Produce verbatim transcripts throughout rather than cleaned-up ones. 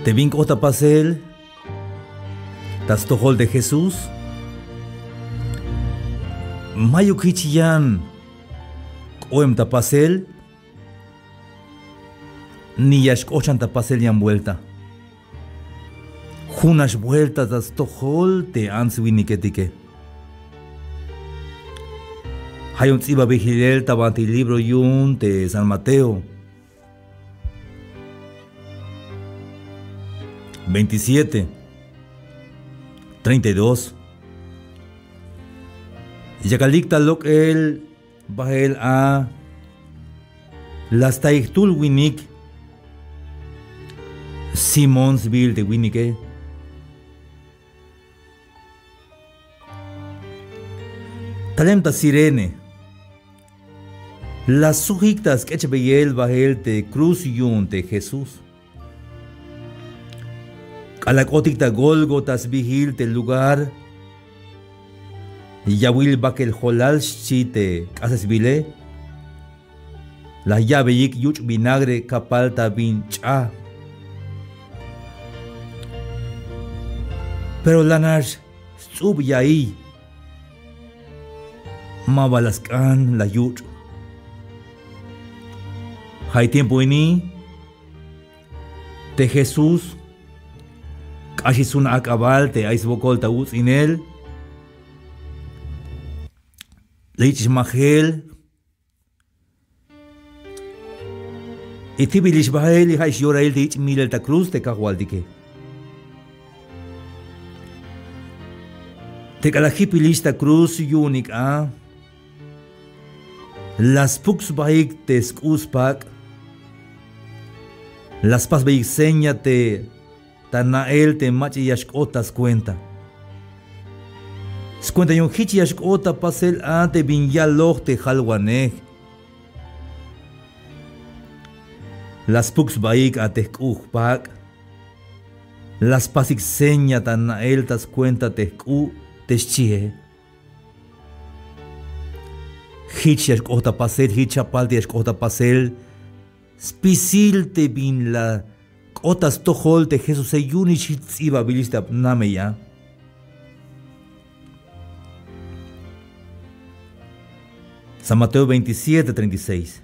Te bin k'ot ta pasel ta stojol te Jesús, mayuk jich yan k'oem ta pasel, ni ya xk'ot xan ta pasel yan vuelta. Junax vuelta ta stojol te ants winiketike. Ja' yu'un ts'ibabil jilel ta banti libro yu'un te San Mateo veintisiete, treinta y dos. Yakalik ta lok'el bael a la staik jtul winik, Simón sbiil te winike. Talem ta Cirene, la sujik ta sk'echbeyel bael te cruz yu'un te Jesús. K'alal k'otik ta Gólgota sbiil te lugar, yawil bakel jolal xchi te k'asesbile, la ya'beyik yuch' vinagre kapal ta bin ch'a. Pero la nax sts'ub ya'iy, ma ba la sk'an la yuch'. Ja' tiempo ini te Jesús k'axix jun ak'abal te ay swokol ta uts'inel, la yich'ix majel, y tibilix bael y ja'ix yorail te yich' milel ta cruz te Kajwaltike. Te k'alal jipilix ta cruz yu'unik a, la spuk sbaik te sk'u' spak', la spasbeyik seña te ta na'el te mach'a ya xk'ot ta skuenta. Skuenta yu'un jich ya xk'ot ta pasel a te bin yaloj te jalwanej. La spuk sbaik a te jk'u' jpak', la spasik seña ta na'el ta skuenta te jk'u' te xchie. Jich ya xk'ot ta pasel, jich chapal te ya xk'ot ta pasel spisil te bin la k'ot ta stojol te Jesuse, yu'unix jich ts'ibabilix ta namey a. San Mateo veintisiete, treinta y seis.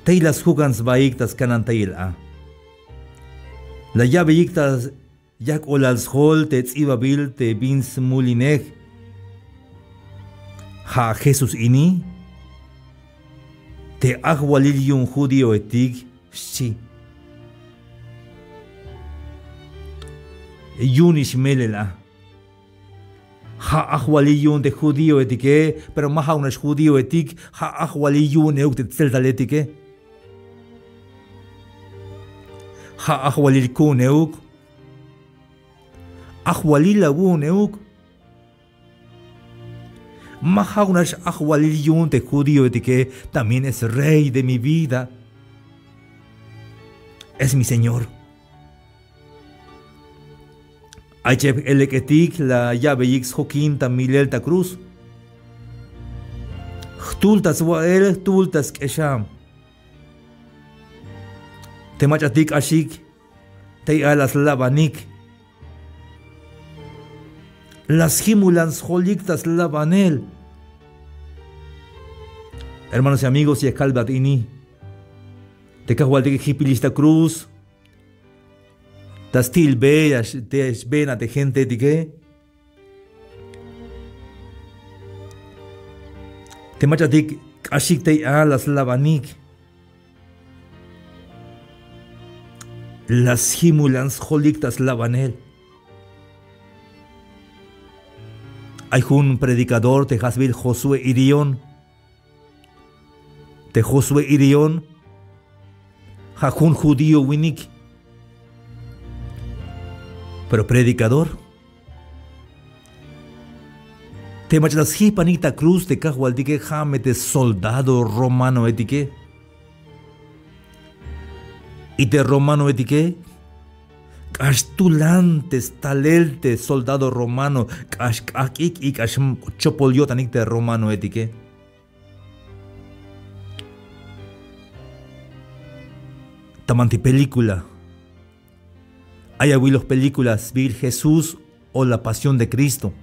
Tey la sjukan sbaik ta skanantayel a. La ya'beyik ta yak'olal sjol te ts'ibabil te bin smulinej. Ja' Jesús ini, te ajwalil yu'un judíoetik, xchi. Yu'unix melel a. Ja' ajwalil yu'un te judíoetike, pero ma ja'uk nax judíoetik, ja' ajwalil yu'un euk te tseltaletike. Ja' ajwalil ku'un euk. Ajwalil awu'un euk. Ma ja'uk nax ajwalil yu'un te judíoetike, también es rey de mi vida. Es mi Señor. Ay cheb j-elek'etik la ya'beyik sjokin ta milel ta cruz. Jtul ta swa'el, jtul ta sk'exam. Te mach'atik k'axik tey a la slabanik. La sjimulan sjolik ta slabanel. Hermanos y amigos, ya kalbat ini. Te Kajwaltike jipilix ta cruz. Ta sti'il be, ya x-, te xbeen a te gentetike. Te mach'atik k'axik tey a la slabanik. La sjimulan sjolik ta slabanel. Ay jun predicador te ja' sbiil Josué Irión. Te Josué Irión ja' jun judío winik, pero predicador. Te mach'a la sjipanik ta cruz te Kajwaltike, ja' me te soldado romanoetike. Y te romanoetike k'ax tulan te stalel te soldado romano, k'ax k'ajk'ik y k'ax chopol yo'tanik te romanoetike. Ta banti película. Ay awiloj película sbiil Jesús o La Pasión de Cristo.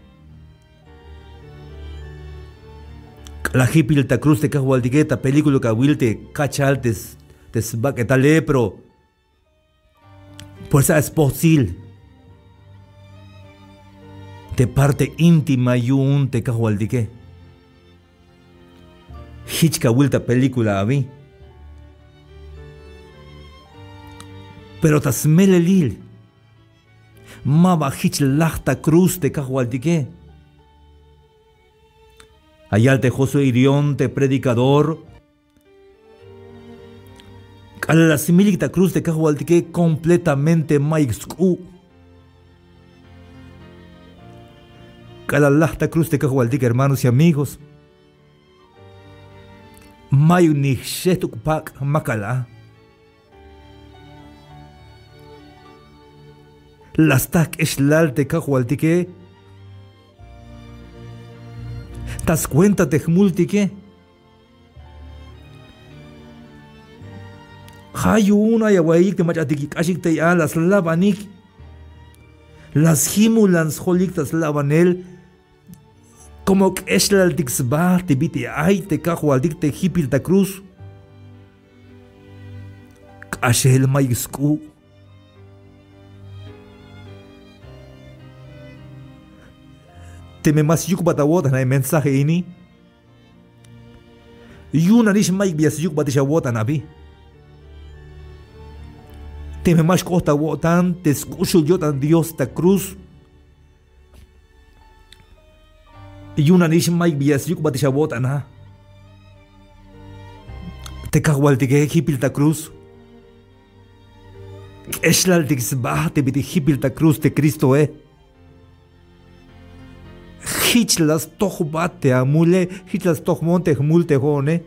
K'alal jipil ta cruz te Kajwaltike, ta película ka awil te kachal te s-, te sbak'etale, pero pues a spojtsil te parte íntima yu'un te Kajwaltike. Jich ka awil ta película abi. Pero ta smelelil, ma ba jich laj ta cruz te Kajwaltike. La yal te Josué Irión, te predicador, k'alal la smilik ta cruz te Kajwaltike, completamente mayuk sk'u'. K'alal laj ta cruz te Kajwaltike, hermanos y amigos, mayuk ni jxejt'uk pak' makal a. La staj k'exlal te Kajwaltike ta scuenta te jmultike. Ja' yu'un ay awa'iyik te mach'atik k'axik tey a, la slabanik, la sjimulan sjolik ta slabanel, como k'exlaltik sba te bit'il ay te Kajwaltik te jipil ta cruz. K'axel mayuk sk'u'. Teme ma syukbat awo'tan a mensaje ini, yu'un nanix mayuk bi ya syukbatix awo'tan abi. Teme ma xk'ot awo'tan te sk'uxul yo'tan Dios ta cruz, yu'un nanix mayuk bi ya syukbatix awo'tan a. Te Kajwaltike jipil ta cruz, k'exlaltik sba te bit'il jipil ta cruz te Cristoe. Jich la stojbat te amule, jich la stojbon te jmul te jo'one.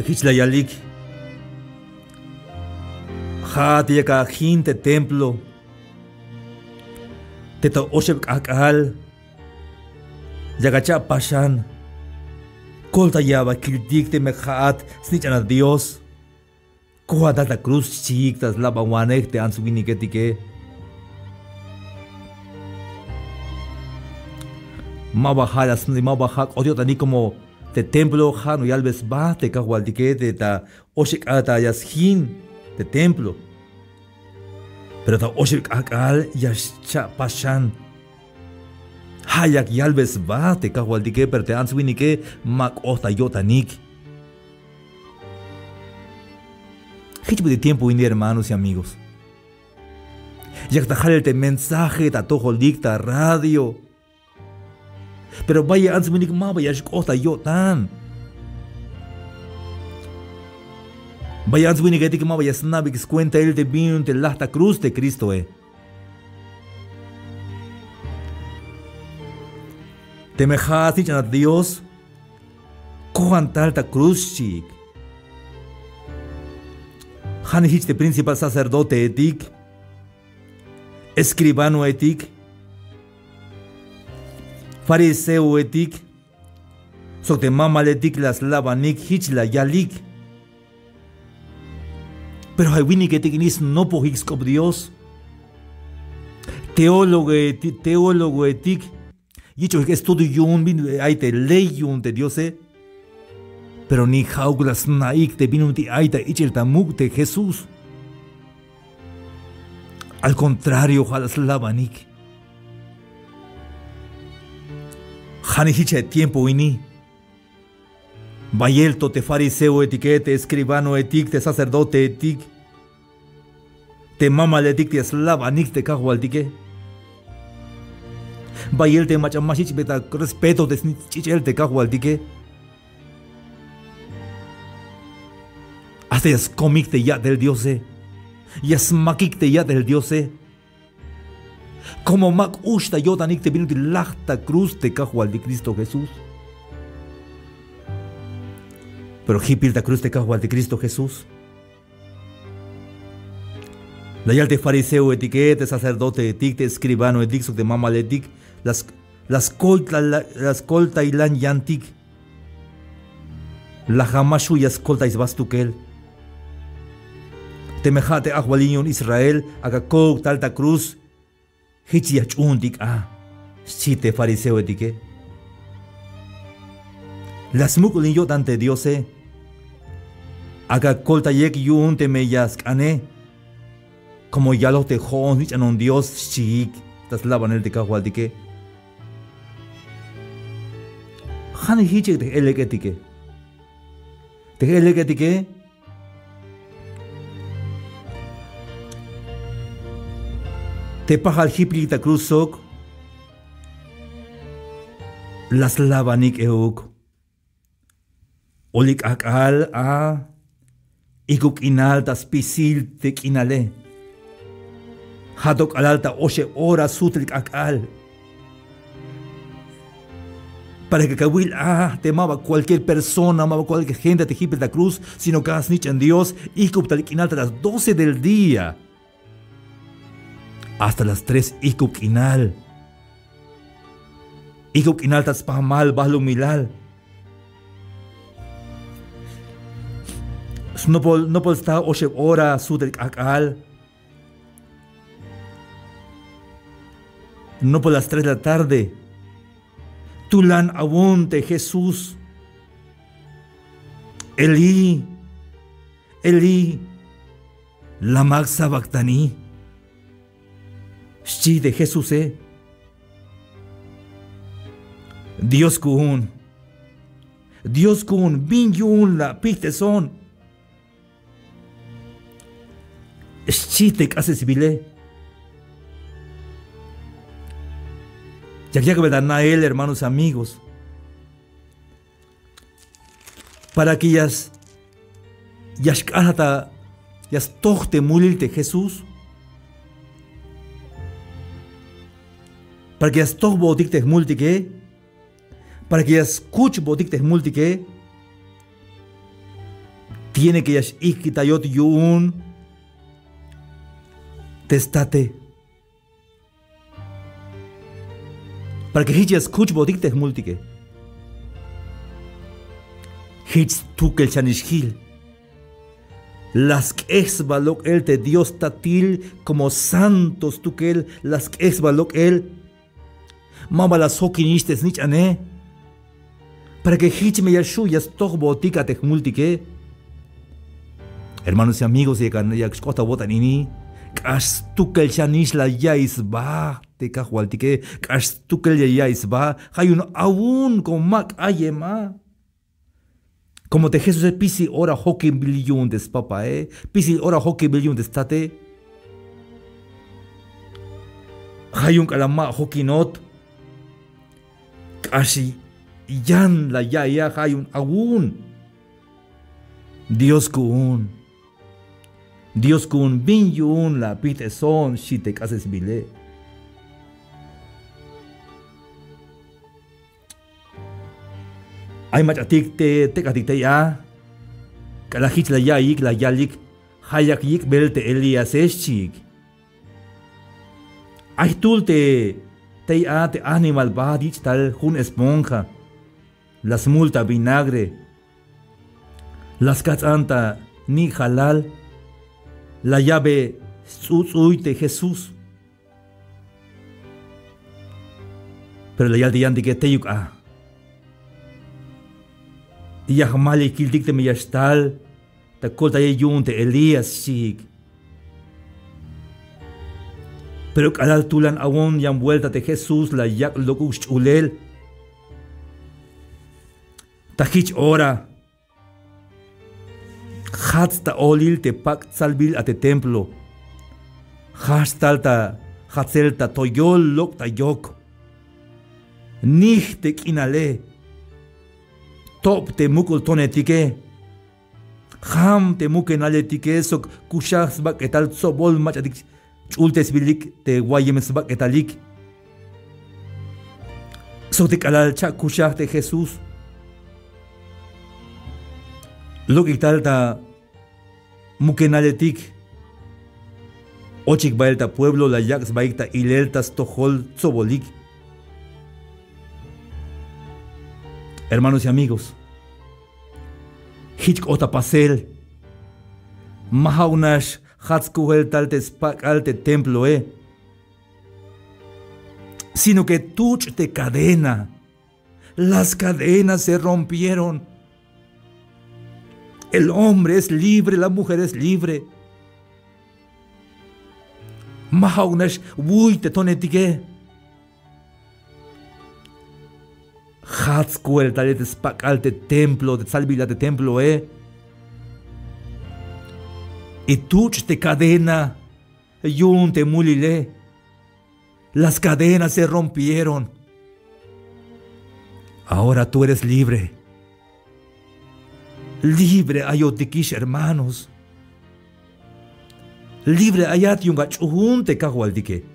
Jich la yalik: Ja'at yak ajin te templo, te ta oxeb k'ajk'al yak acha'paxan. Koltaya aba kiltik teme ja'at snich'anat Dios. Kojan tal ta cruz xchiik ta slabanwanej te ants winiketike. Ma ba ja' la sni, ma ba ja' k'ot yo'tanik como te templo ja' no yalbe sba te Kajwaltike te ta oxeb k'ajk'al ta ya sjin te templo. Pero ta oxeb k'ajk'al ya xcha'pax xan. Ja' yak yalbe sba te Kajwaltike, pero te ants winike ma k'ot ta yo'tanik. Jich bit'il tiempo ini, hermanos y amigos. Yak ta jalel te mensaje ta atojolik ta radio. Pero bayel ants winik ma ba ya xk'ot ta yo'tan. Bayel ants winiketik ma ba ya sna'beyik skuentail te bin yu'un te laj ta cruz te Cristoe. Teme ja'at snich'anat Dios, kojan tal ta cruz xchiik. Ja'nix jich te principal sacerdoteetik, escribanoetik, fariseoetik, sok te mamaletik la slabanik jich la yalik. Pero ja' winiketik ini snopojik sk'op Dios. Teólogoeti, teólogoetik, yich'ojik estudio yu'un bin ay te ley yu'un te Diose. Pero ni ja'uk la sna'ik te bin yu'un ti' ay ta ich'el ta muk' te Jesús. Al contrario, ja' la slabanik. Ja'nix jich te tiempo ini. Bayel to te fariseoetike, te escribanoetik, te sacerdoteetik, te mamaletik te ya slabanik te Kajwaltike. Bayel te mach'a ma xich'bey ta respeto te snich'ich'el te kajwaltike. Hasta ya skomik te ya'tel Diose. Ya smakik te ya'tel Diose. Como ma k'ux ta yo'tanik te bin ut'il laj ta cruz te kajwaltik Cristo Jesús. Pero jipil ta cruz te kajwaltik Cristo Jesús. La yal te fariseoetike, te sacerdoteetik, te escribanoetik sok te mamaletik, la sk-, la skolta-, la skoltaylan yantik. La jama xju' ya skoltay sba stukel. Teme ja' te ajwalil yu'un Israel, ak'a ko'uk tal ta cruz. Jich ya jch'uuntik a, xchi te fariseoetike. La smuk'ulin yo'tan te Diose. Ak'a koltayek yu'un teme ya sk'ane. Como yaloj te jo'on snich'anon Dios, xchiik ta slabanel te kajwaltike. Ja'nix jich te j-elek'etike. Te j-elek'etike. Te pajal jipilik ta cruz sok, la slabanik euk. Oli k'ajk'al a, ijk'ub k'inal ta spisil te k'inale. Ja' to k'alal ta oxeb ora sujtel k'ajk'al. Para que kawil a te maba cualquier persona, maba cualquier gente te jipil ta cruz, sino que ja' snich'an Dios, ijk'ub tal k'inal ta las doce del día. Hasta las tres ijk'ub k'inal. Ijk'ub k'inal ta spamal balumilal. Snopol, nopol sta oxeb ora sujtel k'ajk'al. Nopol las tres de la tarde. Tulan awon te Jesús. Elí, Elí, lama sabactani. Xchi te Jesuse. Dios ku'un. Dios ku'un, bin yu'un la apijt'eson. Xchi te k'asesbile. Yak yak'bel ta na'el, hermanos, amigos. Para que ya s-, ya xk'axaj ta, ya stoj te mulil te Jesús. Para que ya stojbotik te jmultike. Para que ya skuchbotik te jmultike. Tiene que ya x-ijkitayot yu'un te state. Para que jich ya skuchbotik te jmultike. Jich stukel xanix jil. La sk'ej sba lok'el te Dios Tatil como santo stukel, la sk'ej sba lok'el. Maba la sjokinix te snich'ane. Para que jich me ya xju' ya stojbotik a te jmultike. Hermanos y amigos, yak, yak xk'ot awo'tan ini. K'ax stukel xanix la ya'iy sba te kajwaltike. K'ax stukel ya ya'iy sba. Ja' yu'un awun como ma k'ayem a. Como te Jesuse spisil ora jokinbil yu'un te spapae, spisil ora jokinbil yu'un te state. Ja' yu'un k'alal ma jokinot, k'ax yan la ya'iy a, ja' yu'un awun. Dios ku'un. Dios ku'un, bin yu'un la apijt'eson, xchi te k'asesbile. Ay mach'atik te tek'atik tey a, k'alal jich la ya'iyik la yalik, ja' yak yik'bel te Elíase, xchiik. Ay jtul te tey a te animal baht yich' tal jun esponja, la smul ta vinagre, la skajts'an ta ni' jalal, la ya'be sts'uts'uy te Jesús. Pero la yal te yantike: teyuk a. Ya jmalil kiltik teme ya xtal ta koltayel yu'un te Elías, xchiik. Pero k'alal tulan awon yan vuelta te Jesús, la yak' lok'uk sch'ulel. Ta jich ora jats ta olil te pak' tsalbil a te templo. Jajch tal ta jatsel ta toyol lok' ta yok. Nij te k'inale. Tob te muk'ul tonetike. Jam te mukenaletike sok kuxaj sbak'etal tsobol mach'atik ch'ultesbilik te wayem sbak'etalik. Sok te k'alal cha'kuxaj te Jesús. Lok'ik tal ta mukenaletik. Ochik bael ta pueblo la yak' sbaik ta ilel ta stojol tsobolik. Hermanos y amigos, jich k'ot ta pasel. Ma ja'uk nax jats kujel tal te spak'al te temploe, sino que tuch' te cadena. Las cadenas se rompieron. El hombre es libre, la mujer es libre. Ma ja'uk nax wuy te tonetike. Jats kuel tale te spak'al te templo, te tsalbilal te temploe. Y tuch' te cadena yu'un te mulile. Las cadenas se rompieron. Ahora tú eres libre. Libre ayotikix, hermanos. Libre ayat yu'un ka ch'uun te Kajwaltike.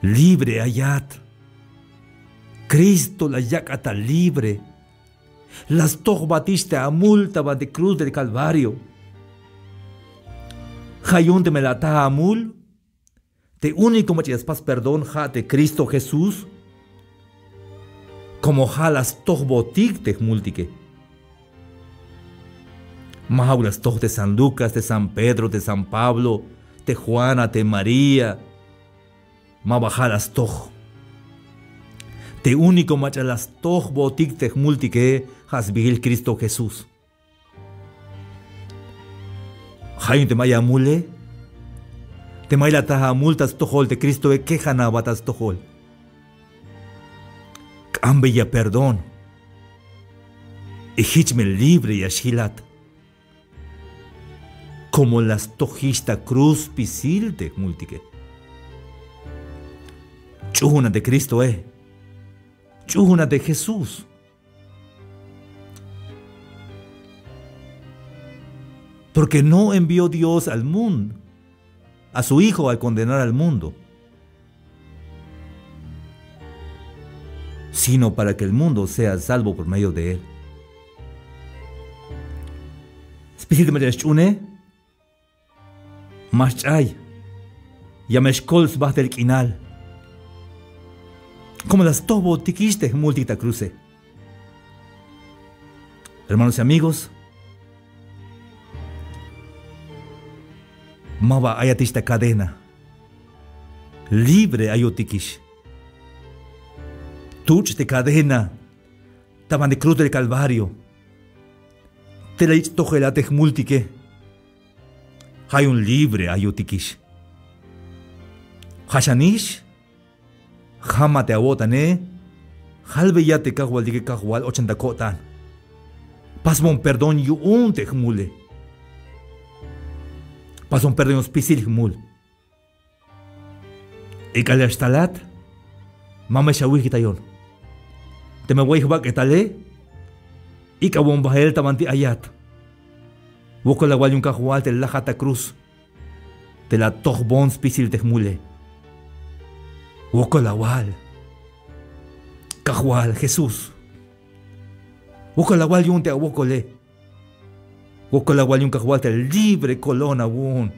Libre ayat. Cristo la yak'at ta libre. La stojbatix te amul ta banti cruz del Calvario. Ja' yu'un teme la ata amul, te único mach'a ya spas perdón ja' te Cristo Jesús. Como ja' la stojbotik te jmultike. Ma ja'uk la stoj te San Lucas, te San Pedro, te San Pablo, te Juana, te María. Ma ba ja' la stoj. Te único mach'a la stojbotik te jmultike ja' sbiil Cristo Jesús. Ja' yu'un teme ay amule, teme ay la ata amul ta stojol te Cristoe, kejana aba ta stojol. K'ambeya perdón. Y jich me libre ya xjilat. Como la stojix ta cruz spisil te jmultike. Ch'uuna te Cristoe. Ch'uuna te Jesús. Porque no envió Dios al mundo, a su Hijo, al condenar al mundo, sino para que el mundo sea salvo por medio de él. Spisil te mach'a ya xch'uune. Ma xch'ay. Ya me xkol sbajtel k'inal. Como la stojbotikix te jmultik ta cruze. Hermanos y amigos, ma ba ayatix ta cadena. Libre ayotikix. Tuch' te cadena ta banti cruz del Calvario. Te la yich' tojelat te jmultike. Ja' yu'un libre ayotikix. Ja' xanix. Jama te awo'tane. Jalbeya te Kajwaltike: Kajwal, ochan ta ko'tan. Pasbon perdón yu'un te jmule. Pasbon perdón yu'un spisil jmul. Y k'alal ya xtalat, ma me xawijkitayon. Teme way jbak'etale, ik'awon bael ta banti ayat. Wokol awal yu'un Kajwal te lajat ta cruz, te la atojbon spisil te jmule. Wokol awal. Kajwal Jesús. Wokol awal yu'un te awokole. Wokol awal yu'un Kajwal te libre kolon awu'un.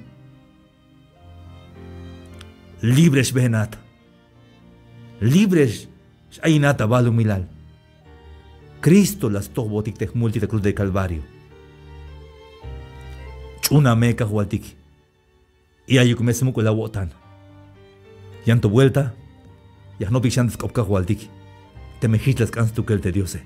Libre xbeenat. Libre x-, x-ayinat ta balumilal. Cristo la stojbotik te jmultik ta cruz del Calvario. Ch'una me Kajwaltik. Y ayuk me smuk'ul awo'tan. Yan to vuelta ya jnoptik xan te sk'op Kajwaltik. Teme jich la sk'an stukel te Diose.